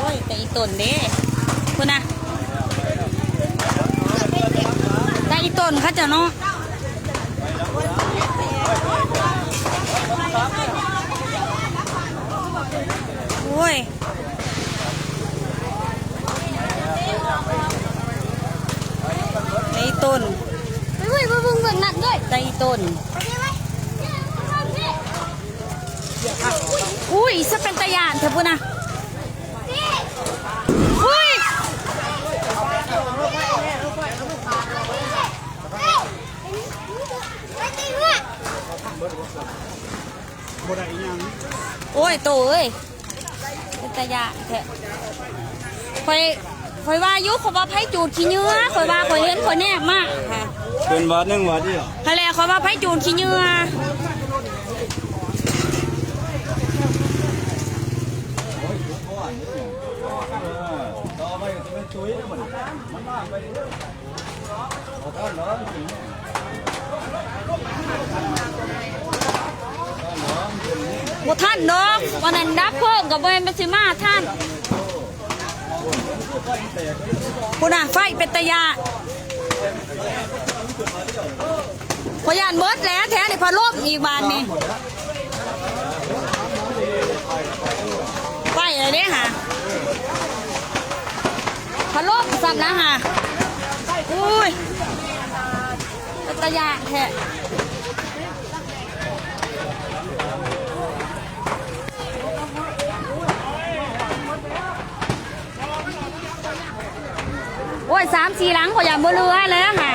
ໂອ້ຍ ແຕ່ອີ່ຕົນເດ້ ພຸ້ນນະ ແຕ່ອີ່ຕົນເຂົາເຈົ້າເນາະ ໂອ້ຍ ແຕ່ອີ່ຕົນ ເຮີ້ຍ ເບິ່ງ ເບິ່ງ ເບິ່ງ ນັດເດ້ ແຕ່ອີ່ຕົນ. ອຸ້ຍ ສະເປັນຕາຢ້ານແທ້ພຸ້ນນະ ອຸ້ຍ ບໍ່ໄດ້ອີ່ຫຍັງ ໂອ້ຍ ໂຕເອີຍ ເປັນຕາຢ້ານແທ້ ຂ້ອຍ ຂ້ອຍວ່າຢູ່ ຂ້ອຍວ່າໃຜຈູດຂີ້ເຫຍື້ອ ຂ້ອຍວ່າ ຂ້ອຍເຫັນ ຂ້ອຍແນບມາ ເປັນຫວັດ ຍັງຫວັດຢູ່ ຫັ້ນແຫຼະ ຂ້ອຍວ່າໃຜຈູດຂີ້ເຫຍື້ອ ບໍ່ທັນດອກ ອັນນັ້ນດັບເພີງກໍບໍ່ແມ່ນຊິມາທັນ ພຸ້ນນະ ໄຟເປັນຕາຢ້ານ ຂ້ອຍຢ້ານເບິດແຫຼະ ແຖວນີ້ພັດລົມອີກບາດນີ້ ໄປແລ້ວເດ້ຫາ ພັດລົມຊ້ຳນະຫາ ອຸ້ຍ ເປັນຕາຢ້ານແທ້. ໂອ້ຍ ສາມສີ່ຫຼັງ ຂ້ອຍຢ້ານບໍ່ເຫຼືອແລ້ວຫາ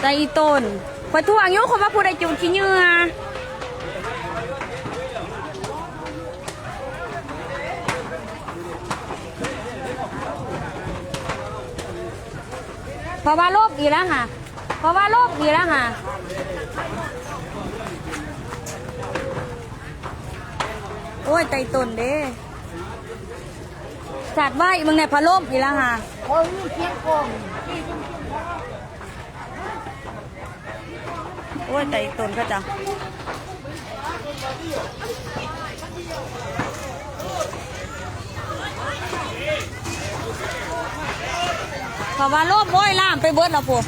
ແຕ່ອີ່ຕົນ ຂ້ອຍທວງຢູ່ ຂ້ອຍວ່າຜູ້ໃດຈູດຂີ້ເຫຍື້ອ ເພາະວ່າລົບອີກແລ້ວຫາ ເພາະວ່າລົບອີກແລ້ວຫາ ໂອ້ຍ ໄຕຕົນເດ້ ສາດໄວ້ ເບິ່ງແດ່ ພັດລົມອີກແລ້ວຫາ ໂອ້ຍ ໄຕຕົນເຂົາເຈົ້າ. ເພາະວ່າລົມ ໂອ້ຍ ລາມໄປເບິດແລ້ວພຸ້ນ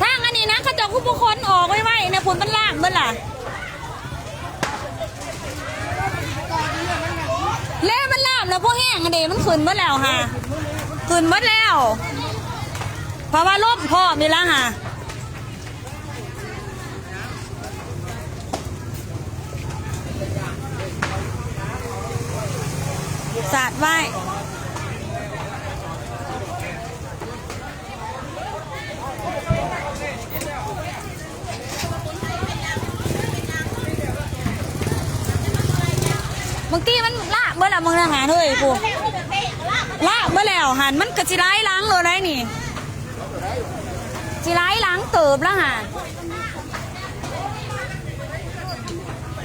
ທາງອັນນີ້ນະ ເຂົາເຈົ້າຄືບໍ່ຂົນອອກໄວໆ ນະ ພຸ້ນ ມັນລາມເບິດລະ. ແລ້ວມັນລາມແລ້ວ ພໍແຮງຫັ້ນເດ ມັນຂຶ້ນເບິດແລ້ວຫາ ຂຶ້ນເບິດແລ້ວ ເພາະວ່າລົມພ້ອມນີ້ລະຫາ ສາດໄວ້. ບາງທີມັນລາບເບິດລະ ມຶງນະຫາເຮີ້ຍ ພຸ້ນ ລາບເບິດແລ້ວຫັ້ນ ມັນກະຊິຫຼາຍຫຼັງໂລດໃດນີ້ ຊິຫຼາຍຫຼັງເຕີບລະຫາ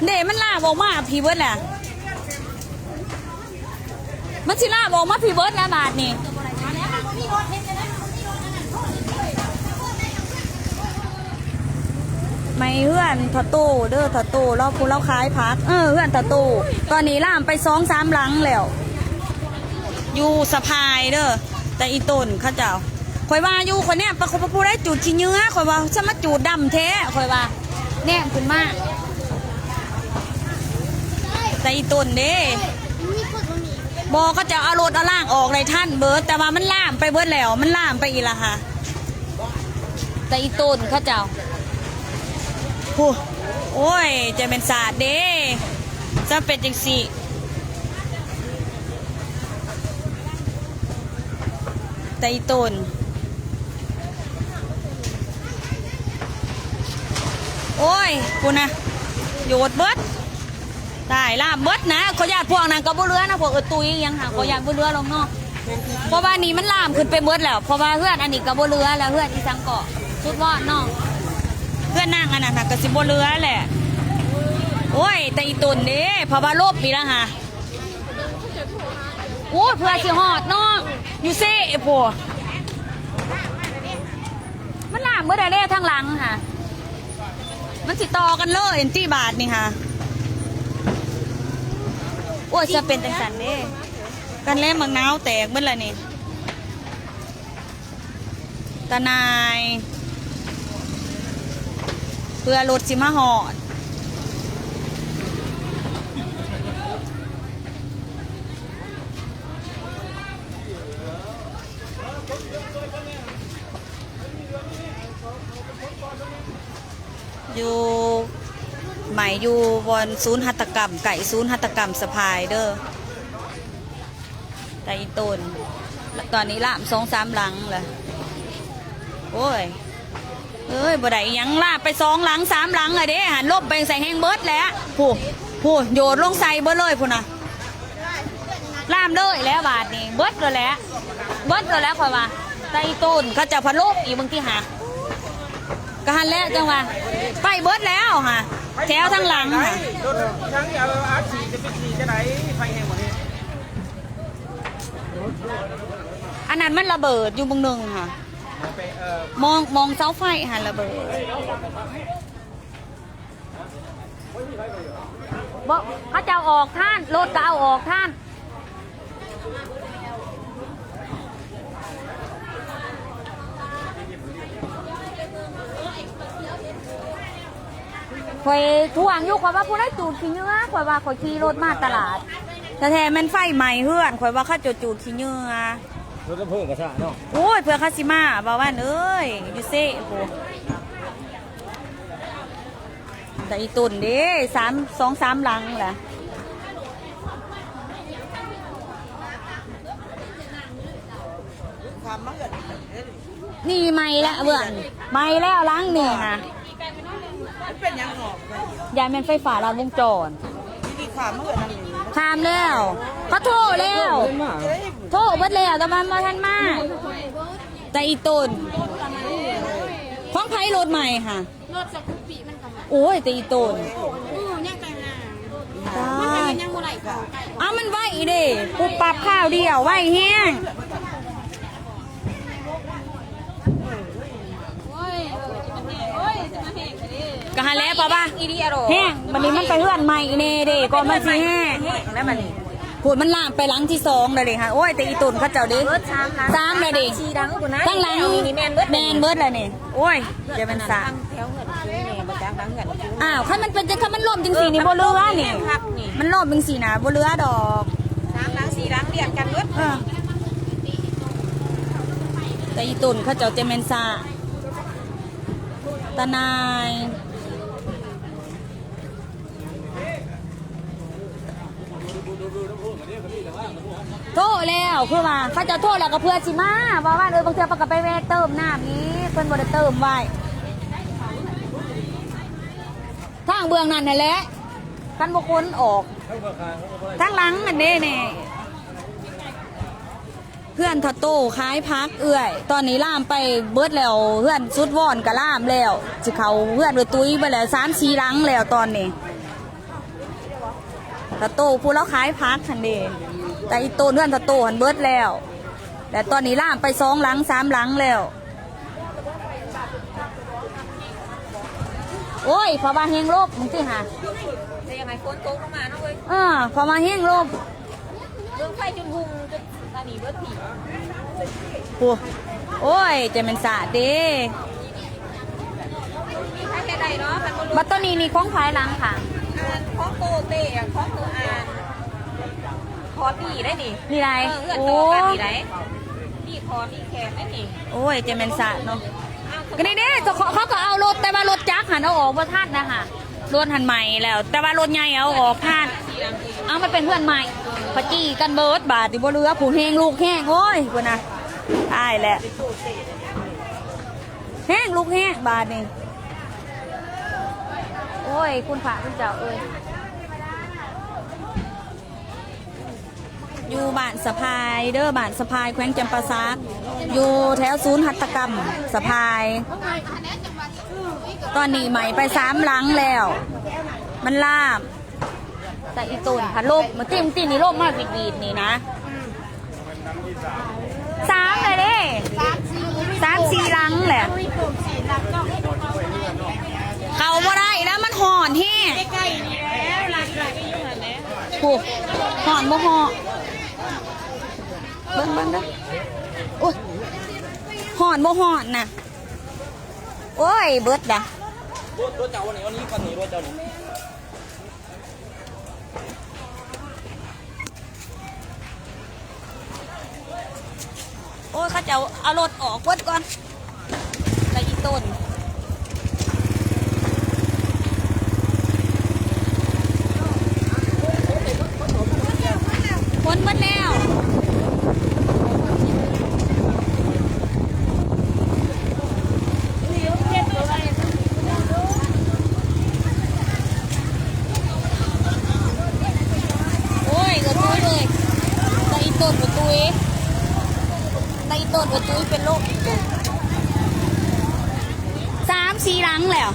ເດ້ ມັນລາບອອກມາພີ້ເບິດແລ້ວ. ມັນຊິລາບອອກມາພີ້ເບິດແລ້ວບາດນີ້ ໄໝ້ເຮືອນທະໂຕເດີ ທະໂຕລາວ ຜູ້ລາວຂາຍຜັກ ເອີ ເຮືອນທະໂຕ ຕອນນີ້ລາມໄປສອງສາມຫຼັງແລ້ວ ຢູ່ສະພາຍເດີ ແຕ່ອີ່ຕົນເຂົາເຈົ້າ ຂ້ອຍວ່າຢູ່ ຂ້ອຍແນມໄປ ຂ້ອຍວ່າຜູ້ໃດຈູດຂີ້ເຫຍື້ອ ຂ້ອຍວ່າ ຊະມາຈູດດຳແທ້ ຂ້ອຍວ່າ ແນມຂຶ້ນມາ ແຕ່ອີ່ຕົນເດ້ ບໍ່ ເຂົາເຈົ້າເອົາລົດເອົາລາງອອກໄດ້ທັນເບິດ ແຕ່ວ່າມັນລາມໄປເບິດແລ້ວ ມັນລາມໄປອີກລະຫາ ແຕ່ອີ່ຕົນເຂົາເຈົ້າ ໂອ້ຍ ຈະແມ່ນສາດເດ້ ຈະເປັນຈັ່ງຊີ້. ແຕ່ອີ່ຕົນ ໂອ້ຍ ພຸ້ນນະ ໂຍດເບິດ ຕາຍລາບເບິດນະ ຂ້ອຍຢ້ານພວກນັ້ນກະບໍ່ເຫຼືອນະ ພວກເອີຕຸຍຫຍັງຫາ ຂ້ອຍຢ້ານບໍ່ເຫຼືອລອກເນາະ ເພາະວ່ານີ້ມັນລາມຂຶ້ນໄປເບິດແລ້ວ ເພາະວ່າເຮືອນອັນນີ້ກະບໍ່ເຫຼືອແລ້ວ ເຮືອນອີ່ສັງເກາະ ສຸດວອດເນາະ ເຮືອນນາງອັນນັ້ນນະກະຊິບໍ່ເຫຼືອແຫຼະ ໂອ້ຍ ແຕ່ອີ່ຕົນເດ້ ພາວາລົບອີກລະຫາ. ໂອ້ຍ ເພື່ອຊິຮອດເນາະ ຢູ່ເຊພຸ້ນ ມັນ ເບິດແລ້ວເດ້ທາງຫຼັງຫາ ມັນຊິຕໍ່ກັນເລີຍອັນຕິບາດນີ້ຫາ. ໂອ້ຍ ຈະເປັນຈັ່ງຊັ້ນເດ້ ກັນແລ້ວໝາກນາວແຕກເບິດລະນີ້. ຕາໜ່າຍ ເພື່ອລົດຊິມາຮອດ. ຢູ່ ໄໝ້ຢູ່ບ່ອນສູນຫັດຖະກຳ ໃກ້ສູນຫັດຖະກຳສະພາຍເດີ. ຕາອີ່ຕົນ ຕອນນີ້ລາມສອງສາມຫຼັງລະ. ໂອ້ຍ ເອີຍ ບໍ່ໄດ້ອີ່ຫຍັງ ລາມໄປສອງຫຼັງສາມຫຼັງລະເດ້ ຫັ້ນ ລົມໄປໃສ່ແຮງເບິດແລ້ວ. ຜູ້ ຜູ້ ໂຍດລົງໃສ່ເບິດເລີຍພຸ້ນນະ. ລາມເລີຍແລ້ວບາດນີ້ ເບິດໂລດແລ້ວ ເບິດໂລດແລ້ວຂ້ອຍວ່າ. ຕາອີ່ໂຕນ ເຂົາເຈົ້າພັດລົມອີກເບິ່ງຕິຫາ ກະຫັ້ນແຫຼະ ຈັ່ງວ່າໄປເບິດແລ້ວຫາ ແຖວທາງຫຼັງຫາ. ລົດທາງ ແອລ ອາ ສີ່ ຈະໄປຂີ່ຈັ່ງໃດ ໄຟແຮງກວ່ານີ້. ອັນນັ້ນມັນລະເບີດຢູ່ເບິ່ງໜຶ່ງຫາ ມອງ ມອງເສົາໄຟຫັ້ນລະເບີດ. ບໍ່ ເຂົາເຈົ້າອອກທ່ານ ລົດກໍເອົາອອກທ່ານ. ຂ້ອຍທວງຢູ່ ຂ້ອຍວ່າຜູ້ໃດຈູດຂີ້ເຫຍື້ອ ຂ້ອຍວ່າ ຂ້ອຍຂີ່ລົດມາຕະຫຼາດ ແທ້ໆແມ່ນໄຟໄໝ້ເຮືອນ ຂ້ອຍວ່າເຂົາເຈົ້າຈູດຂີ້ເຫຍື້ອ. ລົດດັບເພີງກໍຊ້າເນາະ. ໂອ້ຍ ເພື່ອເຂົາຊິມາ ບ່າວວັນເອີຍ ຢູ່ເຊພຸ້ນ. ແຕ່ອີ່ຕົນເດ້ ສາມ ສອງສາມຫຼັງລະ. ນີ້ໃໝ່ລະເບື້ອນ ໃໝ່ແລ້ວຫຼັງນີ້ຫາ. ມັນເປັນຫຍັງຫອມ? ຢ້ານແມ່ນໄຟຟ້າລັດວົງຈອນ. ນີ້ຂ້າມມາເຮືອນນຳນີ້ ຂ້າມແລ້ວ ເຂົາໂທແລ້ວ ໂທເບິດແລ້ວ ແຕ່ວ່າບໍ່ທັນມາ. ແຕ່ອີ່ຕົນ ຂອງໃຜລົດໃໝ່ຫາ? ລົດສະກຸບປີມັນກໍມາ. ໂອ້ຍ ແຕ່ອີ່ຕົນ ໂອ້ ຍັງໄປຫາ ຕາຍ ມັນກໍຍັງບໍ່ໄດ້ເຂົ້າໃກ້. ອ້າວ ມັນໄວເດ້ ປຸບປັບຄາວດຽວ ໄວແຮງ. ໂອ້ຍ ໂອ້ຍ ຊິມາແຮງ ໂອ້ຍ ຊິມາແຮງເດ້ ກະຫັ້ນແຫຼະ ເພາະວ່າ ອີ່ດີອະໂດ ແຮງ ບັດນີ້ມັນໄປເຮືອນໃໝ່ແນ່ເດ້ ກໍມັນຊິແຮງ ແຮງແລ້ວບັດນີ້. ພຸ້ນ ມັນລາມໄປຫຼັງທີສອງແລ້ວເດ້ຫາ. ໂອ້ຍ ແຕ່ອີ່ຕົນເຂົາເຈົ້າເດ້ ເບິດສາມຫຼັງ ສາມແລ້ວເດ້ ສີ່ຫຼັງພຸ້ນນະ ທາງຫຼັງ ນີ້ແມ່ນເບິດ ແມ່ນເບິດແລ້ວນີ້. ໂອ້ຍ ຈະແມ່ນສາ ແຖວເຮືອນຄືແນ່ ບໍ່ຈັກຫຼັງເຮືອນຄື ອ້າວ ຄັນມັນເປັນຈັ່ງ ຄັນມັນລົມຈັ່ງຊີ້ນີ້ ບໍ່ເຫຼືອນີ້ ມັນລົມຈັ່ງຊີ້ນະ ບໍ່ເຫຼືອດອກ ສາມຫຼັງສີ່ຫຼັງລຽນກັນເບິດ. ເອີ ແຕ່ອີ່ຕົນເຂົາເຈົ້າຈະແມ່ນສາ ຕານາຍ. ໂທແລ້ວ ຄືວ່າເຂົາເຈົ້າໂທແລ້ວກໍເພື່ອຊິມາ ວ່າວ່າ ເອີ ບາງເທື່ອເພິ່ນກໍໄປແວ່ເຕີມນ້ຳອີກ ເພິ່ນບໍ່ໄດ້ເຕີມໄວ້ ທາງເບື້ອງນັ້ນຫັ້ນແຫຼະ ຄັນບໍ່ຄົນອອກ ທາງຫຼັງຫັ້ນເດ້ນີ້. ເຮືອນທາໂຕ້ຂາຍຜັກເອື້ອຍ ຕອນນີ້ລາມໄປເບິດແລ້ວ ເຮືອນສຸດວອນກໍລາມແລ້ວ ຊິເຂົ້າເຮືອນເອື້ອຍຕຸ້ຍເບິດແລ້ວ ສາມສີ່ຫຼັງແລ້ວຕອນນີ້. ທາໂຕ້ຜູ້ລາວຂາຍຜັກຫັ້ນເດ້ ແຕ່ອີ່ໂຕນເຮືອນທາໂຕ້ຫັ້ນເບິດແລ້ວ ແລະຕອນນີ້ລາມໄປສອງຫຼັງສາມຫຼັງແລ້ວ. ໂອ້ຍ ເພາະວ່າແຮງລົມຈັ່ງຊີ້ຫາ ແຕ່ຢາກໃຫ້ຝົນຕົກລົງມາເນາະເວີຍ. ເອີ ເພາະວ່າແຮງລົມ ເບິ່ງໄຟຈົນຮຸ່ງຈົນອັນນີ້ເບິດພີ້. ໂອ້ ໂອ້ຍ ຈະແມ່ນສາດເດ້. ມີໃຜເຮັດໄດ້ເນາະ ຄັນບໍ່ລົງ. ບັດໂຕນີ້ນີ້ຂອງໃຜຫຼັງຂ້າງ? ອັນຂອງໂຕເຕ້ ຂອງໂຕອານ ຂໍຕີໄດ້ນີ້ ນີ້ໄດ໋. ເອີ ເຮືອນຕໍ່ກັນນີ້ໄດ໋ ມີຂໍມີແຂກໄດ້ນີ້. ໂອ້ຍ ຈະແມ່ນສາດເນາະ. ກໍນີ້ເດ້ ເຂົາ ເຂົາກໍເອົາລົດ ແຕ່ວ່າລົດຈັກຫັ້ນເອົາອອກບໍ່ທັນນະຫະ ລົດຫັ້ນໃໝ່ແລ້ວ ແຕ່ວ່າລົດໃຫຍ່ເອົາອອກທັນ. ເອົາ ມັນເປັນເຮືອນໃໝ່ ພະຈີ້ກັນເບິດບາດນີ້ ບໍ່ເຫຼືອຜູ້ແຮງລຸກແຮງ. ໂອ້ຍ ພຸ້ນນະ ຕາຍແລ້ວ ແຮງລຸກແຮງບາດນີ້. ໂອ້ຍ ຄຸນພະຄຸນເຈົ້າເອີຍ. ຢູ່ບ້ານສະພາຍເດີ ບ້ານສະພາຍ ແຂວງຈຳປາສັກ ຢູ່ແຖວສູນຫັດຖະກຳສະພາຍ. ຕອນນີ້ໄໝ້ໄປສາມຫຼັງແລ້ວ ມັນລາມ. ແຕ່ອີ່ຕົນພັດລົມ ມື້ກີ້ ມື້ກີ້ນີ້ລົມມາຫວີດໆນີ້ນະ ສາມແລ້ວເດ້ ສາມສີ່ຫຼັງແຫຼະ. ເອົາບໍ່ໄດ້ນະ ມັນຮ້ອນແຮງ. ໂອ້ ຮ້ອນບໍ່ຮ້ອນ ເບິ່ງ ເບິ່ງເດີ. ໂອ້ຍ ຮ້ອນບໍ່ຮ້ອນນະ. ໂອ້ຍ ເບິດລະ. ລົດ ລົດເຈົ້ານີ້ ອັນນີ້ຄັນນີ້ ລົດເຈົ້ານີ້. ໂອ້ຍ ເຂົາເຈົ້າເອົາລົດອອກເບິດກ່ອນ ລະອີ່ຕົນ. ຄົນເບິດແລ້ວ. ໂອ້ຍ ກະຕຸ້ຍເອີຍ ຕາອີ່ຕົນກະຕຸ້ຍ ຕາອີ່ຕົນກະຕຸ້ຍເປັນໂລກອີກ. ສາມສີ່ຫຼັງແລ້ວ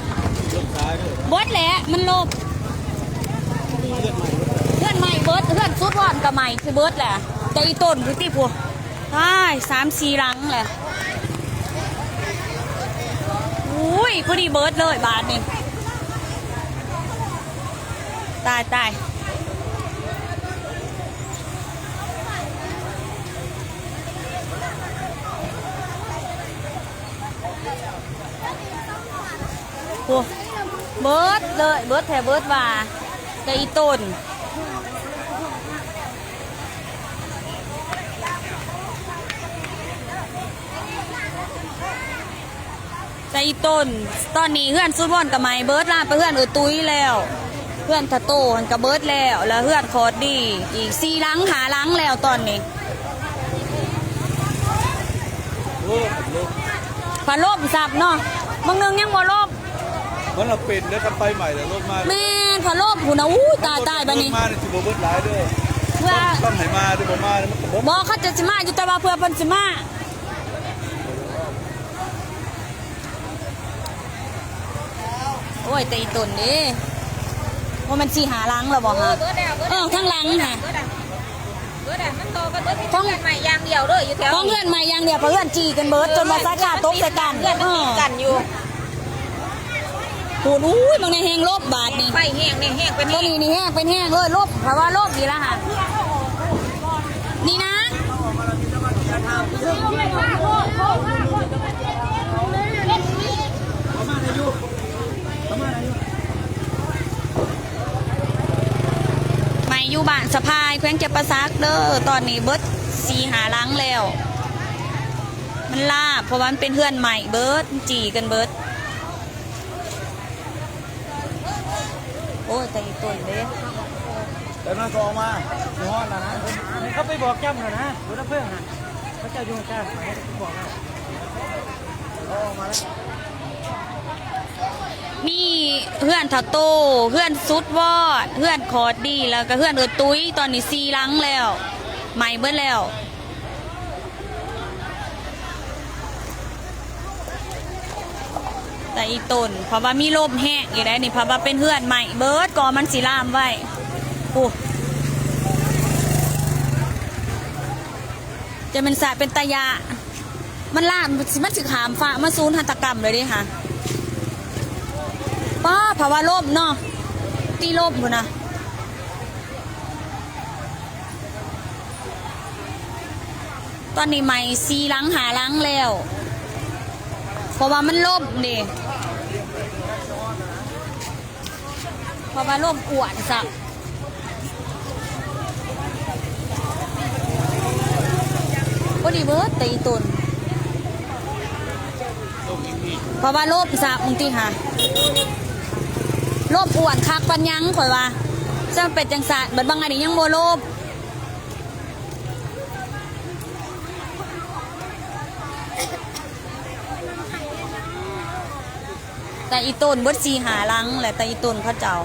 ເບິດແລ້ວ ມັນລົບ. ເຮືອນໃໝ່ເບິດ ເຮືອນສຸດວອນກະໃໝ່ຊິເບິດແຫຼະ ແຕ່ອີ່ຕົນຢູ່ຕິພຸ້ນ. ຕາຍ ສາມສີ່ຫຼັງແຫຼະ. ໂອ້ຍ ພໍດີເບິດເລີຍບາດນີ້. ຕາຍ ຕາຍ. ໂອ້ ເບິດເລີຍ ເບິດແທ້ເບິດວ່າ ແຕ່ອີ່ຕົນ ແຕ່ອີ່ຕົນ. ຕອນນີ້ເຮືອນສຸດວອນກະໄໝ້ເບິດ ລາມໄປເຮືອນເອື້ອຍຕຸ້ຍແລ້ວ. ເຮືອນທະໂຕຫັ້ນກະເບິດແລ້ວ ລະເຮືອນຄອດດີອີກສີ່ຫຼັງຫ້າຫຼັງແລ້ວຕອນນີ້. ໂອ້ ພັດລົມ ພັດລົມສັບເນາະ ບາງໜຶ່ງຍັງບໍ່ລົບ ມັນລະເປັນເດ້ ຄັນໄຟໄໝ້ລະລົມມາ. ແມ່ນ ພັດລົມພຸ້ນນະ. ອູ້ຍ ຕາຍ ຕາຍ ບາດນີ້ ລົມມານີ້ຊິບໍ່ເບິດຫຼາຍເດີ ເພື່ອຕ້ອງໃຫ້ມາເດີ ບໍ່ມາມັນກະເບິດ. ບໍ່ ເຂົາເຈົ້າຊິມາຢູ່ ແຕ່ວ່າເພື່ອເພິ່ນຊິມາ. ໂອ້ຍ ແຕ່ອີ່ຕົນເດ້ ບໍ່ແມ່ນສີ່ຫ້າຫຼັງແລ້ວບໍ່ຫະ? ເອີ ທາງຫຼັງຫະ ເບິດອະ ມັນຕໍ່ກັນເບິດ ຂອງເຮືອນໃໝ່ຢ່າງດຽວເດີ ຢູ່ແຖວ ຂອງເຮືອນໃໝ່ຢ່າງດຽວ ເພາະເຮືອນຈີ່ກັນເບິດ ຈົນວ່າສາຍຕາຕົກໃສ່ກັນ ເຮືອນມັນຕິດກັນຢູ່. ໂອ້ຍ ບາງນີ້ແຮງລົບບາດນີ້ ໄຟແຮງແນ່ ແຮງເປັນ ໂຕນີ້ນີ້ແຮງເປັນແຮງເລີຍ ລົບ ເພາະວ່າລົບນີ້ລະຫະ ນີ້ນະ. ໄໝ້ຢູ່ບ້ານສະພາຍ ແຂວງຈຳປາສັກເດີ ຕອນນີ້ເບິດສີ່ຫ້າຫຼັງແລ້ວ ມັນລາບ ເພາະວ່າມັນເປັນເຮືອນໃໝ່ເບິດ ມັນຈີ່ກັນເບິດ. ໂອ້ຍ ແຕ່ອີ່ຕົນເດ້ ແຕ່ມັນກະອອກມາ ຊິຮອດແລ້ວນະ ເຂົາໄປບອກຈ້ຳແລ້ວນະ ລົດດັບເພີງຫັ້ນ ເຂົາເຈົ້າຢູ່ກາງ ເຂົາໄປບອກແລ້ວ ເຂົາອອກມາແລ້ວ. ມີເຮືອນທະໂຕ ເຮືອນສຸດວອດ ເຮືອນຄອດດີ ແລ້ວກະເຮືອນເອື້ອຍຕຸ້ຍ ຕອນນີ້ສີ່ຫຼັງແລ້ວ ໄໝ້ເບິດແລ້ວ. ແຕ່ອີ່ຕົນ ເພາະວ່າມີລົມແຮງຢູ່ໃດນີ້ ເພາະວ່າເປັນເຮືອນໃໝ່ເບິດ ກໍມັນຊິລາມໄວ. ໂອ້ ຈະແມ່ນສະເປັນຕາຢ້ານ ມັນລາມ ມັນຊິຂ້າມຟ້າມາສູນຫັດຖະກຳເລີຍເດ້ຫະ. ປ້າ ເພາະວ່າລົມເນາະ ຕິລົມພຸ້ນນະ. ຕອນນີ້ໄໝ້ສີ່ຫຼັງຫ້າຫຼັງແລ້ວ ເພາະວ່າມັນລົມເດ້ ເພາະວ່າລົມກວນຊະ. ໂອ້ ນີ້ເບິດແຕ່ອີ່ຕົນ ເພາະວ່າລົມຊະ ບາງທີຫາ ລົມກວນຄັກປານຫຍັງ ຂ້ອຍວ່າ ຊ່າງເປັນຈັ່ງຊັ້ນ ບັດບາງອັນນີ້ຍັງບໍ່ລົມ. ແຕ່ອີ່ຕົນເບິດສີ່ຫ້າຫຼັງແຫຼະ ແຕ່ອີ່ຕົນເຂົາເຈົ້າ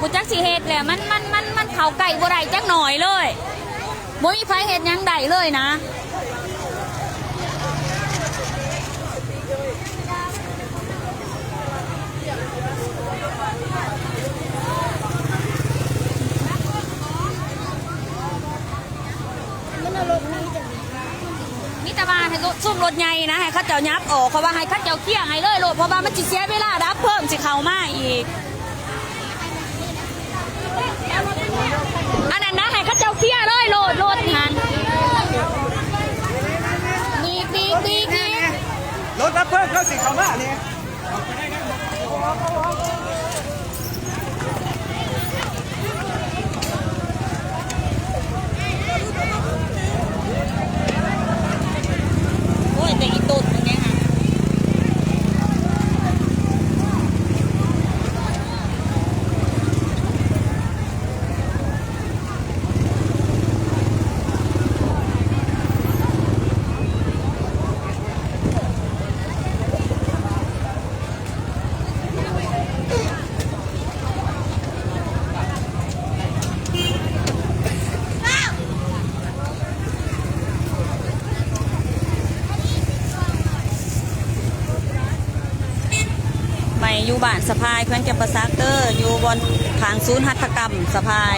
ບໍ່ຈັກຊິເຮັດແຫຼະ ມັນ ມັນ ມັນ ມັນເຂົ້າໃກ້ບໍ່ໄດ້ຈັກໜ້ອຍເລີຍ ບໍ່ມີໃຜເຮັດຫຍັງໄດ້ເລີຍນະ. ມັນເອົາລົດມາຈາກ ມີແຕ່ວ່າໃຫ້ລົດ ຊຸມລົດໃຫຍ່ນະ ໃຫ້ເຂົາເຈົ້າຫຍັບອອກ ເພາະວ່າໃຫ້ເຂົາເຈົ້າເຄຍໃຫ້ເລີຍໂລດ ເພາະວ່າມັນຊິເສຍເວລາດັບເພີ່ມຊິເຂົ້າມາອີກ. ອັນນັ້ນນະ ໃຫ້ເຂົາເຈົ້າເຄຍເລີຍໂລດ ລົດຫັ້ນ. ດີກ ດີກ ດີກ ດີກ. ລົດດັບເພີງເຂົາຊິເຂົ້າມານີ້. ໂອ້ຍ ແຕ່ອີ່ຕົນນີ້ຫັ້ນ. ໄໝ້ຢູ່ບ້ານສະພາຍ ແຂວງຈຳປາສັກເດີ ຢູ່ບ່ອນຂ້າງສູນຫັດຖະກຳສະພາຍ.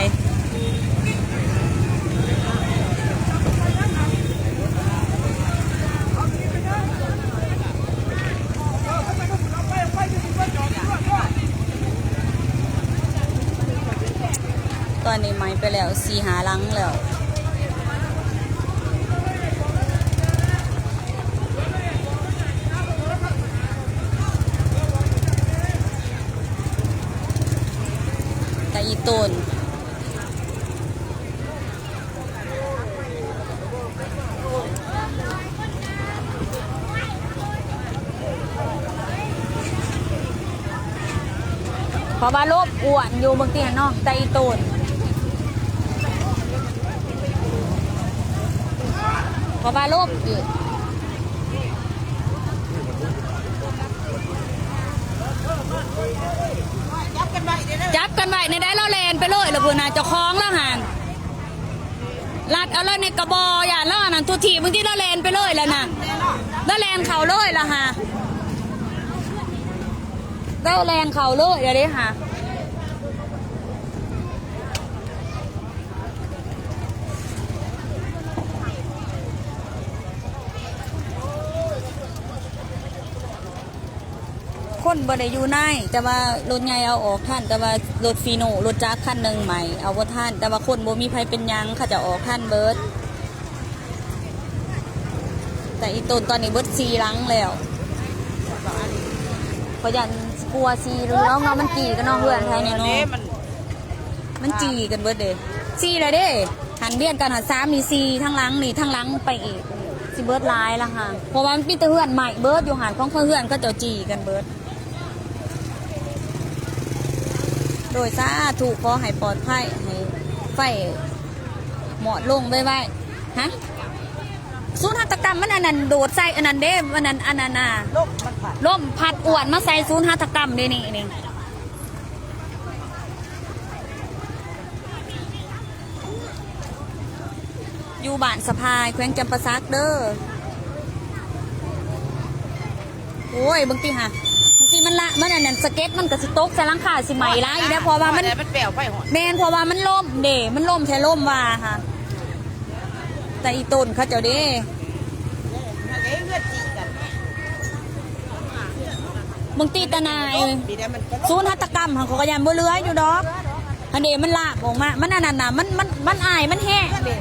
ຕອນນີ້ໄໝ້ໄປແລ້ວສີ່ຫ້າຫຼັງແລ້ວ. ຕາອີ່ໂຕນ. ເພາະວ່າລົບອ້ວນຢູ່ເບິ່ງຕິຫັ້ນເນາະ ແຕ່ອີ່ໂຕນ ເພາະວ່າລົບຢູ່. ຈັບກັນໄວ້ແນວໃດ ລາວແລ່ນໄປເລີຍລະພຸ້ນນະ ເຈົ້າຂອງລາວຫັ້ນ. ລັດເອົາເລີຍໃນກະບໍ່ ຢ້ານລາວອັນນັ້ນ ທຸດຖີບບາງທີລາວແລ່ນໄປເລີຍລະນະ ລາວແລ່ນເຂົ້າເລີຍລະຫາ ລາວແລ່ນເຂົ້າເລີຍລະເດ້ຫາ. ຄົນບໍ່ໄດ້ຢູ່ໃນ ແຕ່ວ່າລົດໃຫຍ່ເອົາອອກທັນ ແຕ່ວ່າລົດຟີໂນ ລົດຈັກຄັນໜຶ່ງໄໝ້ເອົາບໍ່ທັນ ແຕ່ວ່າຄົນບໍ່ມີໃຜເປັນຫຍັງ ເຂົາເຈົ້າອອກທັນເບິດ. ແຕ່ອີ່ຕົນຕອນນີ້ເບິດສີ່ຫຼັງແລ້ວ ເຂົາຢ້ານກົວສີ່ເຫຼືອງເນາະ ມັນຈີ່ກັນເນາະ ເຮືອນໃຜນີ້ເນາະ. ມັນຈີ່ກັນເບິດເດ້ ສີ່ແລ້ວເດ້ ຫັນວຽນກັນ ຫັນສາມ ນີ້ສີ່ ທາງຫຼັງນີ້ ທາງຫຼັງໄປອີກ ຊິເບິດຫຼາຍລະຫາ ເພາະວ່າມັນມີແຕ່ເຮືອນໄໝ້ເບິດຢູ່ຫັ້ນ ຂອງເຂົາເຮືອນເຂົາເຈົ້າຈີ່ກັນເບິດ. ໂດຍສາທຸ ຂໍໃຫ້ປອດໄພ ໃຫ້ໄຟມອດລົງໄວໆ. ຮະ ສູນຫັດຖະກຳມັນອັນນັ້ນ ໂດດໃສ່ອັນນັ້ນເດ້ ອັນນັ້ນ ອັນນັ້ນນະ ລົມມັນພັດ ລົມພັດອ້ວນມາໃສ່ສູນຫັດຖະກຳເດ້ນີ້ ນີ້. ຢູ່ບ້ານສະພາຍ ແຂວງຈຳປາສັກເດີ. ໂອ້ຍ ບາງທີຫາ ບາງທີມັນລະ ມັນອັນນັ້ນ ສະເກັດມັນກະຊິຕົກໃສ່ຫຼັງຄາ ຊິໄໝ້ຫຼາຍຢູ່ເດ້ ເພາະວ່າມັນ ມັນແປວໄຟຮ້ອນ ແມ່ນ ເພາະວ່າມັນລົມເດ້ ມັນລົມແທ້ລົມວ່າຫາ. ແຕ່ອີ່ຕົນເຂົາເຈົ້າເດ້ ເຮືອນຈີ່ກັນ ບາງທີຕາໜ່າຍ ສູນຫັດຖະກຳຫັ້ນ ເຂົາກະຢ້ານບໍ່ເຫຼືອຢູ່ດອກ ຫັ້ນເດ້ ມັນລາມອອກມາ ມັນອັນນັ້ນນະ ມັນ ມັນ ມັນອາຍ ມັນແຮງເດ້.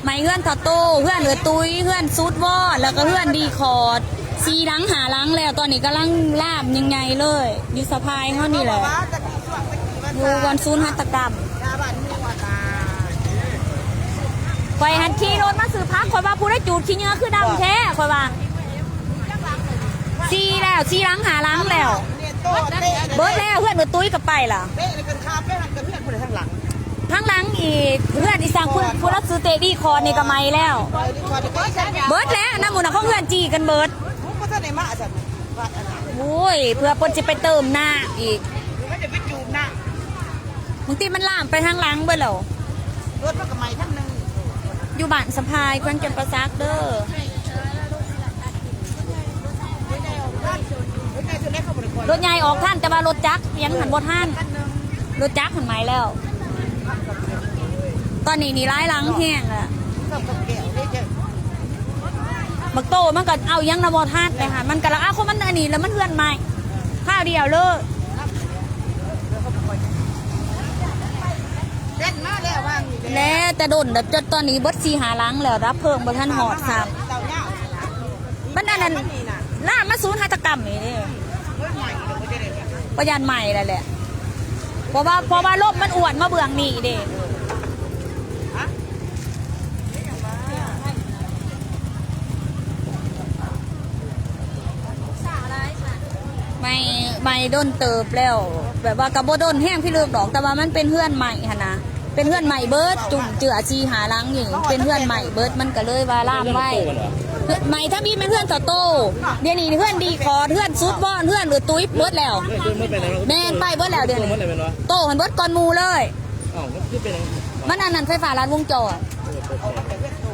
ໄໝ້ເຮືອນທ້າວໂຕ້ ເຮືອນເອື້ອຍຕຸ້ຍ ເຮືອນສູດວອ ແລ້ວກະເຮືອນດີຄອດ ສີ່ຫຼັງຫ້າຫຼັງແລ້ວ ຕອນນີ້ກຳລັງລາມໃຫຍ່ໆເລີຍ ຢູ່ສະພາຍເຮົານີ້ແຫຼະ ຢູ່ບ່ອນສູນຫັດຖະກຳ. ຂ້ອຍຫັ້ນຂີ່ລົດມາຊື້ຜັກ ຂ້ອຍວ່າຜູ້ໃດຈູດຂີ້ເຫຍື້ອຄືດຳແທ້ ຂ້ອຍວ່າ ສີ່ແລ້ວ ສີ່ຫຼັງຫ້າຫຼັງແລ້ວ ເບິດແລ້ວ ເຮືອນເອື້ອຍຕຸ້ຍກະໄປລະ. ທາງຫຼັງອີກ ເຮືອນອີ່ສັງ ຜູ້ ຜູ້ລາວຊື່ເຕະ ດີຄອນນີ້ກະໄໝ້ແລ້ວ ເບິດແລ້ວ ນຳໝູ່ນະ ຂອງເຮືອນຈີ່ກັນເບິດ. ໂອ້ຍ ເພື່ອເພິ່ນຊິໄປເຕີມນ້ຳອີກ ບາງທີມັນລາມໄປທາງຫຼັງເບິດແລ້ວ ລົດມັນກະໄໝ້ທັງໜຶ່ງ ຢູ່ບ້ານສະພາຍ ແຂວງຈຳປາສັກເດີ. ລົດໃຫຍ່ອອກທັນ ແຕ່ວ່າລົດຈັກຫຍັງຫັ້ນບໍ່ທັນ ລົດຈັກຫັ້ນໄໝ້ແລ້ວ. ຕອນນີ້ນີ້ຫຼາຍຫຼັງແຮງລະ ບັກໂຕມັນກໍເອົາຫຍັງນຳບໍ່ທັນເລີຍຫັ້ນ ມັນກໍລະອາ ຂອງມັນອັນນີ້ ແລ້ວມັນເຮືອນໃໝ່ ຄາວດຽວເລີຍ ແລ່ນມາແລ້ວວ່າງນີ້ແຫຼະ ແລ້ວແຕ່ດົນແລ້ວ ຈົນຕອນນີ້ເບິດສີ່ຫ້າຫຼັງແລ້ວ ດັບເພີງບໍ່ທັນຮອດຊ້ຳ ມັນອັນນັ້ນ ລາມມາສູນຫາຕະກຳນີ້ເດ້ ບໍ່ຢ້ານໄໝ້ແລ້ວແຫຼະ ເພາະວ່າ ເພາະວ່າລົມມັນອວນມາເບື້ອງນີ້ເດ້ ໄໝ້ ໄໝ້ດົນເຕີບແລ້ວ ແບບວ່າກໍບໍ່ດົນແຮງພິລຶກດອກ ແຕ່ວ່າມັນເປັນເຮືອນໄມ້ຫັ້ນນະ ເປັນເຮືອນໄມ້ເບິດ ຈຸ້ມເຈືອສີ່ຫ້າຫຼັງນີ້ ເປັນເຮືອນໄມ້ເບິດ ມັນກໍເລີຍວ່າລາມໄວ ໄມ້ທຳອິດແມ່ນເຮືອນເຖົ້າໂຕ ດຽວນີ້ເຮືອນດີຄອດ ເຮືອນສຸດວອນ ເຮືອນເອື້ອຍຕຸ້ຍເບິດແລ້ວ ແມ່ນ ໄປເບິດແລ້ວດຽວນີ້ ໂຕຫັ້ນເບິດກ່ອນໝູ່ເລີຍ ມັນອັນນັ້ນ ໄຟຟ້າລັດວົງຈອນ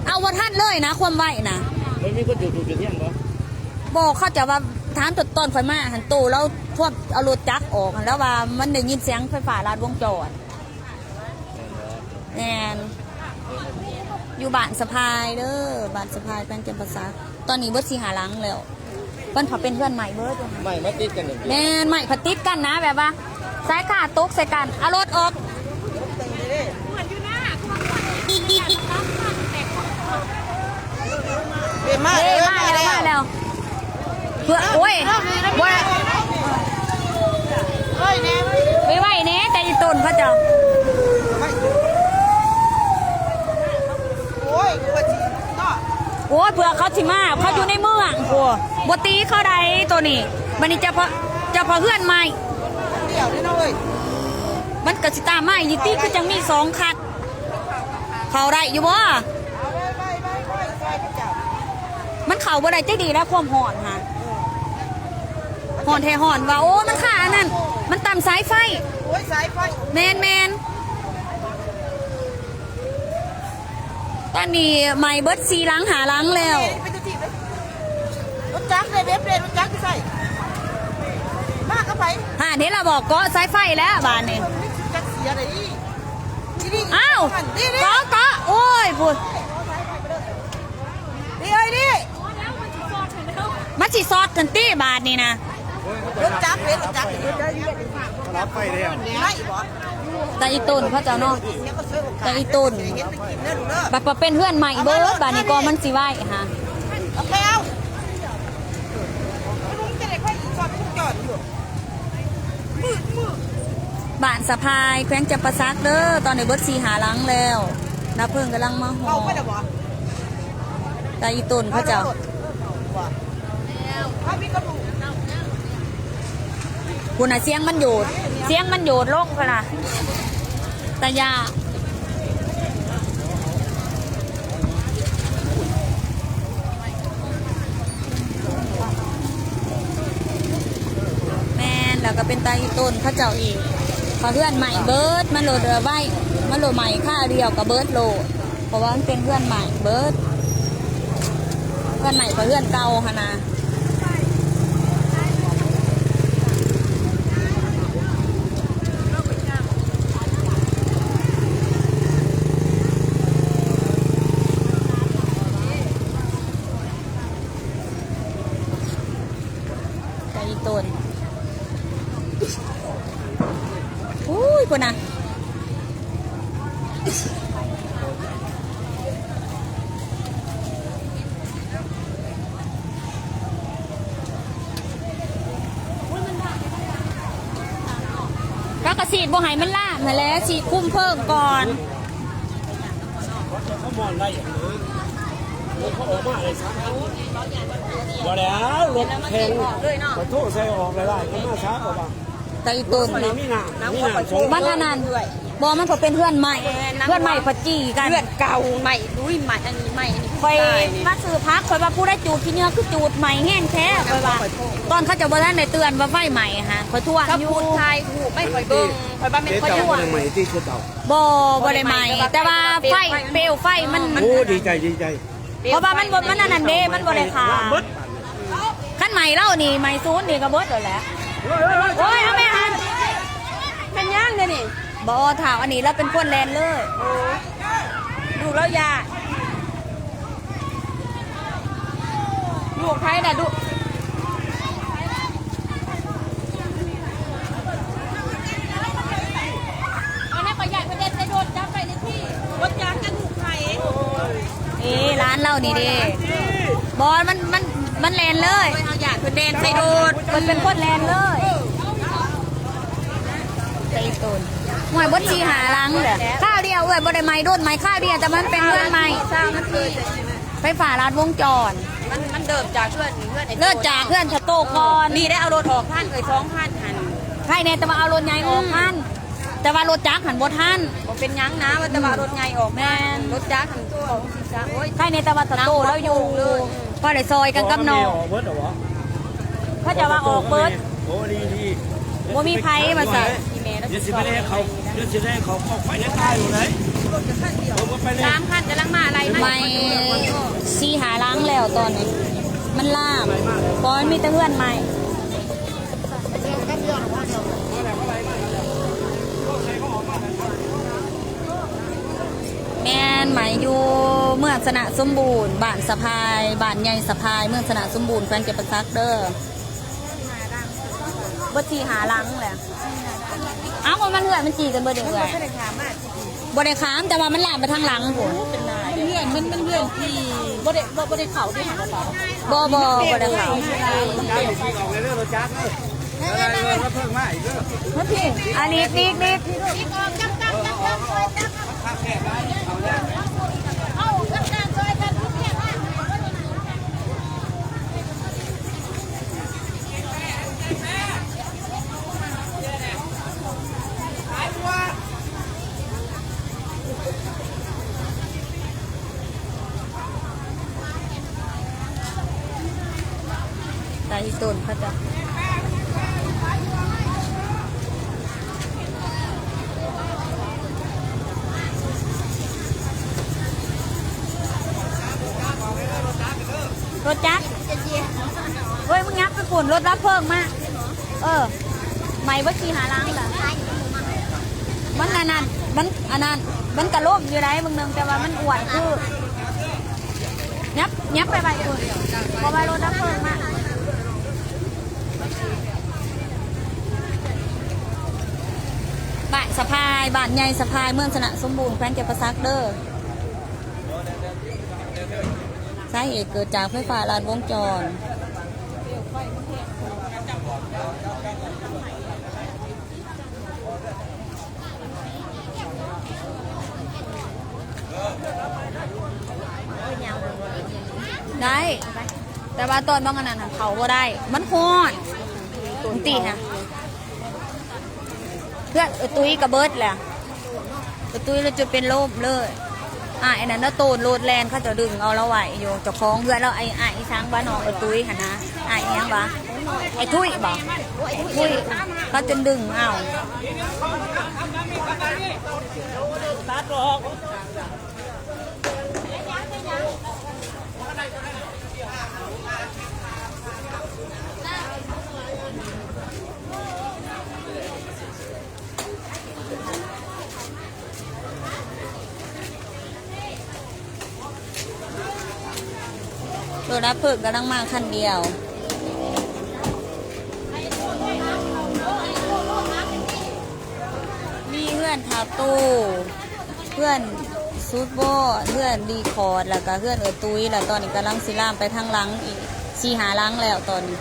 ເອົາບໍ່ທັນເລີຍນະ ຄວາມໄວນະ ບໍ່ ເຂົາເຈົ້າວ່າ ຖາມຕອນຂ້ອຍມາຫັ້ນ ໂຕລາວພວກເອົາລົດຈັກອອກຫັ້ນ ລາວວ່າມັນໄດ້ຍິນສຽງໄຟຟ້າລັດວົງຈອນ ແມ່ນ ຢູ່ບ້ານສະພາຍເດີ ບ້ານສະພາຍ ແຂວງຈຳປາສັກ ຕອນນີ້ເບິດສີ່ຫ້າຫຼັງແລ້ວ ມັນເປັນເຮືອນໄມ້ເບິດ ໄມ້ມາຕິດກັນນີ້ ແມ່ນ ໄມ້ພັດຕິດກັນນະ ແບບວ່າ ສາຍຄາຕົກໃສ່ກັນ ເອົາລົດອອກ ເດ້ ມາແລ້ວ ມາແລ້ວ ມາແລ້ວ ເພື່ອ ໂອ້ຍ ບໍ່ ໄວໆແດ່ ແຕ່ອີ່ຕົນເຂົາເຈົ້າ ໂອ້ຍ ໂອ້ຍ ເພື່ອເຂົາຊິມາ ເຂົາຢູ່ໃນເມືອງພຸ້ນ ບໍ່ຕີເຂົາໃດ ໂຕນີ້ ບັດນີ້ເຈົ້າພໍ່ ເຈົ້າພໍ່ເຮືອນໃໝ່ ມັນກໍຊິຕາມມາອີກຕິ ຄືຈັ່ງມີສອງຄັນ ເຂົ້າໄດ້ຢູ່ບໍ່? ມັນເຂົ້າບໍ່ໄດ້ຈັກດີແລ້ວ ຄວາມຮ້ອນຫະ ຮ້ອນແທ້ຮ້ອນວ່າ ໂອ້ ມັນຄາອັນນັ້ນ ມັນຕຳສາຍໄຟ ໂອ້ຍ ສາຍໄຟ ແມ່ນໆ ຕອນນີ້ໄໝ້ເບິດສີ່ຫຼັງຫ້າຫຼັງແລ້ວ ລົດຈັກເດ້ ເວັບເດ້ ລົດຈັກຢູ່ໃສ? ມາກັບໃຜ? ຫາ ເຫັນລະບອກ ເກາະສາຍໄຟແລ້ວບາດນີ້ ຈັກເສຍໄດ໋ ອ້າວ ເກາະ ເກາະ ໂອ້ຍ ພຸ້ນ ນີ້ເອີຍ ນີ້ ມັນຊິຊັອດກັນຕິບາດນີ້ນະ ລົດຈັກເດ້ ລົດຈັກ ລັບໄປແລ້ວ ໄດ້ບໍ່? ແຕ່ອີ່ຕົນເຂົາເຈົ້າເນາະ ແຕ່ອີ່ຕົນ ບັດ ບັດເປັນເຮືອນໃໝ່ເບິດ ບາດນີ້ກໍມັນຊິໄວຫາ ເອົາໄປເອົາ ມັນຈະໄດ້ໄຟອີກ ຈອດໄປທຸກຈອດຢູ່ ມືດ ມືດ ບ້ານສະພາຍ ແຂວງຈຳປາສັກເດີ ຕອນນີ້ເບິດສີ່ຫ້າຫຼັງແລ້ວ ດັບເພີງກຳລັງມາຮອດ ເອົາໄປແລ້ວບໍ່? ແຕ່ອີ່ຕົນເຂົາເຈົ້າ ພຸ້ນນະ ສຽງມັນໂຍດ ສຽງມັນໂຍດລົງພຸ້ນນະ ຕາຢ້ານ ແມ່ນ ແລ້ວກໍເປັນຕາອີ່ຕົນເຂົາເຈົ້າອີກ ເຂົາເຮືອນໃໝ່ເບິດ ມັນໂຫຼດໄວ ມັນໂຫຼດໃໝ່ຄາວດຽວກໍເບິດໂລດ ເພາະວ່າມັນເປັນເຮືອນໃໝ່ເບິດ ເຮືອນໃໝ່ກວ່າເຮືອນເກົ່າຫັ້ນນະ ໄກ່ຕົນ ອຸ້ຍ ພຸ້ນນະ ເຂົາກໍສີດບໍ່ໃຫ້ມັນລາມຫັ້ນແຫຼະ ສີດຄຸມເພີງກ່ອນ ເຂົາມອນໄດ້ຫຍັງນະ เขาออกมาเลยสามคัน บ่แล้ว รถแข่ง ขอโทษ ใส่ออกหลายๆ ก็มาช้ากว่า ໄກ່ຕົນເນາະ มีน้ำ มีน้ำสอง ມັນອັນນັ້ນ ບໍ່ ມັນກໍເປັນເຮືອນໃໝ່ ເຮືອນໃໝ່ພັດຈີ້ກັນ ເຮືອນເກົ່າໃໝ່ ອຸ້ຍ ໃໝ່ ອັນນີ້ໃໝ່ ອັນນີ້ ຂ້ອຍມາຊື້ຜັກ ຂ້ອຍວ່າຜູ້ໃດຈູດຂີ້ເຫຍື້ອຄືຈູດໃໝ່ແຮງແທ້ ຂ້ອຍວ່າ ຕອນເຂົາເຈົ້າບໍ່ທັນໄດ້ເຕືອນວ່າໄຟໄໝ້ຫະ ຂ້ອຍທວງຢູ່ ถ่າຍຮູບໃຫ້ຂ້ອຍເບິ່ງ ຂ້ອຍວ່າແມ່ນຂ້ອຍທວງ ใหม่ที่คือเก่า ບໍ່ ບໍ່ໄດ້ໄໝ້ แต่ว่าไฟ เปลวไฟมัน โอ้ ดีใจ ดีใจ เพราะว่ามันบ่ มันอันนั้นเด้ มันบ่ได้ฆ่า คันไม้ลาวนี่ ไม้ศูนย์นี่ก็เบิดแล้วแหละ โอ้ย เอาแม่หัน เป็นหยังเด้อนี่ ບໍ່ ທ້າວອັນນີ້ລາວເປັນຄົນແລ່ນເລີຍ. ໂອ້ ລູກລາວຢ້ານ. ລູກໃຜນະ? ລູກ ອັນນັ້ນກໍຢ້ານເພິ່ນແລ່ນໃສ່ລົດ ຈັບໄປໃນທີ່ ລົດຈັກກັນ ລູກໃຜ? ເອີ ຫຼານລາວນີ້ເດ້. ບໍ່ ມັນ ມັນ ມັນແລ່ນເລີຍ. ໂອ້ຍ ເຮົາຢ້ານເພິ່ນແລ່ນໃສ່ລົດ ເພິ່ນເປັນຄົນແລ່ນເລີຍ. ໃສ່ຕົນ ຫ້ວຍ ເບິດສີ່ຫ້າຫຼັງເດ້. ຄາວດຽວເອື້ອຍບໍ່ໄດ້ໄໝ້ໂດນ ໄໝ້ຄາວດຽວ ແຕ່ມັນເປັນເຮືອນໃໝ່ ໄຟຟ້າລັດວົງຈອນ. ມັນ ມັນເລີ່ມຈາກເຮືອນ ເຮືອນໄອ້ ເລີ່ມຈາກເຮືອນສະໂຕກ່ອນ. ນີ້ໄດ້ເອົາລົດອອກທັນເອື້ອຍ ສອງຄັນຫັ້ນ. ໃຄແນ່ແຕ່ວ່າເອົາລົດໃຫຍ່ອອກທັນ ອືມ ແຕ່ວ່າລົດຈັກຫັ້ນບໍ່ທັນ. ບໍ່ເປັນຫຍັງນະ ວ່າແຕ່ວ່າ ອືມ ລົດໃຫຍ່ອອກທັນ ແມ່ນ ລົດຈັກຫັ້ນ ໂອ້ ໂອ້ຍ ໃຄແນ່ແຕ່ວ່າສະໂຕລາວຢູ່ ພໍໄດ້ຊ່ອຍກັນກັບນ້ອງ. ເຂົາເຈົ້າວ່າອອກເບິດ. ໂອ້ ດີໆ ບໍ່ມີໃຜວ່າຊັ້ນ. ດຽວຊິໄປແລ່ນເຂົາ ດຽວຊິໄປແລ່ນເຂົາ ເຂົາໄຟໄດ້ຕາຍຢູ່ໃດ. ເອີ ບໍ່ໄປແລ່ນ ສາມຄັນກຳລັງມາໄລ່ມາ ໄໝ້ສີ່ຫ້າຫຼັງແລ້ວຕອນນີ້ ມັນລາມ ບໍ່ ມັນມີແຕ່ເຮືອນໃໝ່. ແມ່ນ ໄໝ້ຢູ່ເມືອງຊະນະສົມບູນ ບ້ານສະພາຍ ບ້ານໃຫຍ່ສະພາຍ ເມືອງຊະນະສົມບູນ ແຂວງຈຳປາສັກເດີ. ເບິດສີ່ຫ້າຫຼັງແຫຼະ. ເອົ້າ ມັນເຮືອນມັນຈີກັນເບິດເດ້ເອື້ອຍ. ບໍ່ໄດ້ຂ້າມ ແຕ່ວ່າມັນລາມໄປທາງຫຼັງພຸ້ນ. ເຮືອນມັນ ມັນເຮືອນທີ່ບໍ່ໄດ້ ບໍ່ ບໍ່ໄດ້ເຂົ້າເດ້. ບໍ່ ບໍ່ ບໍ່ໄດ້ເຂົ້າ. ອັນນີ້ ນີ້ ນີ້ ໄຕຕົ້ນເຂົາເຈົ້າ. ລົດຈັກ ເຮີ້ຍ ມຶງຫຍັບໄປພຸ້ນ ລົດດັບເພີງມາ. ເອີ ໄໝ້ເບິດສີ່ຫ້າຫຼັງລະ. ມັນອັນນັ້ນ ມັນອັນນັ້ນ ມັນກະລົ້ມຢູ່ໃດເບິ່ງໜຶ່ງ ແຕ່ວ່າມັນອ້ວນຄື. ຫຍັບ ຫຍັບໄປໄວ້ພຸ້ນ ເພາະວ່າລົດດັບເພີງມາ. ບ້ານສະພາຍ ບ້ານໃຫຍ່ສະພາຍ ເມືອງຊະນະສົມບູນ ແຂວງຈຳປາສັກເດີ. ສາເຫດເກີດຈາກໄຟຟ້າລັດວົງຈອນ. ໄດ້ ແຕ່ວ່າຕອນບາງອັນນັ້ນເຂົ້າບໍ່ໄດ້ ມັນຮ້ອນ. ຕິຫະ ເພື່ອນເອື້ອຍຕຸ້ຍກະເບິດແຫຼະ. ປະຕູລະຈົນເປັນລົມເລີຍ. ອ້າຍອັນນັ້ນນະ ໂຕນໂລດແລ່ນ ເຂົາເຈົ້າດຶງເອົາລາວໄວ້ຢູ່. ເຈົ້າຂອງເຮືອນລາວ ໄອ້ ອ້າຍອີສັງວະ ນ້ອງເອື້ອຍຕຸ້ຍຫັ້ນນະ. ອ້າຍອີຫຍັງວະ? ໄອ້ທຸຍບໍ? ທຸຍ ເຂົາຈົນດຶງເອົາ. ລົດດັບເພີງກຳລັງມາຄັນດຽວ. ມີເຮືອນທ້າວໂຕ້ ເຮືອນສຸດວໍ ເຮືອນລີຄອດ ແລ້ວກະເຮືອນເອື້ອຍຕຸ້ຍ ແລ້ວຕອນນີ້ກຳລັງຊິລາມໄປທາງຫຼັງອີກສີ່ຫ້າຫຼັງແລ້ວຕອນນີ້.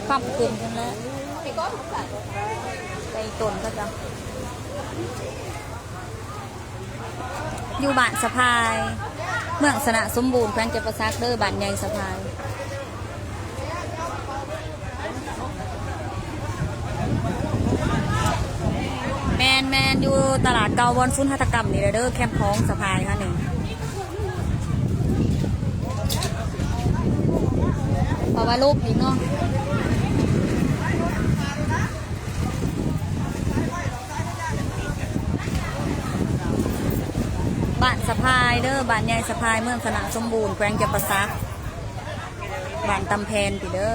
ຄຳຂຶ້ນພຸ້ນແຫຼະ ໄປຕົ້ນເຂົາເຈົ້າ. ຢູ່ບ້ານສະພາຍ ເມືອງຊະນະສົມບູນ ແຂວງຈຳປາສັກເດີ ບ້ານໃຫຍ່ສະພາຍ. ແມ່ນໆ ຢູ່ຕະຫຼາດເກົ່າບ່ອນສູນຫັດຖະກຳນີ້ແຫຼະເດີ ແຄມຂອງສະພາຍຫັ້ນນີ້. ເພາະວ່າລົບອີກເນາະ. ບ້ານສະພາຍເດີ ບ້ານໃຫຍ່ສະພາຍ ເມືອງຊະນະສົມບູນ ແຂວງຈຳປາສັກ. ບ້ານຕຳແຜ່ນພີ້ເດີ.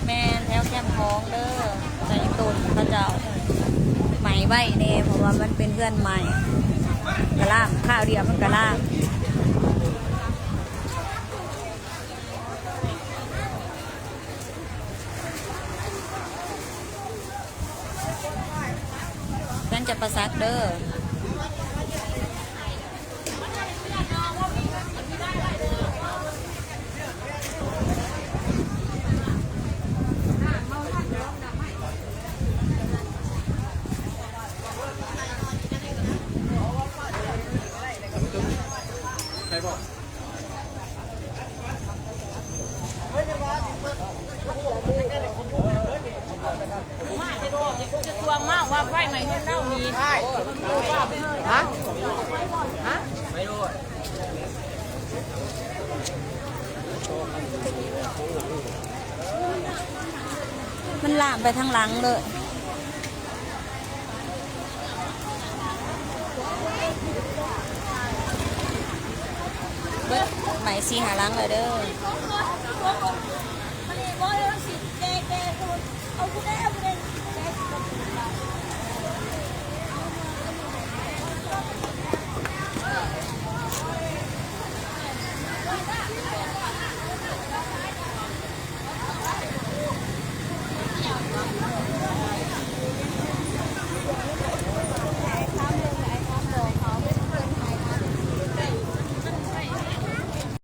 ແມ່ນແຖວແຄມຂອງເດີ ໃຈຕົ້ນເຂົາເຈົ້າໄໝ້ໄວ້ແດ່ ເພາະວ່າມັນເປັນເຮືອນໃໝ່ ກະລາມ ຄາວດຽວມັນກະລາມ. ແຂວງຈຳປາສັກເດີ. ມັນລາມໄປທາງຫຼັງເລີຍ. ເບິດໄໝ້ສີ່ຫ້າຫຼັງແລ້ວເດີ. ເອົາ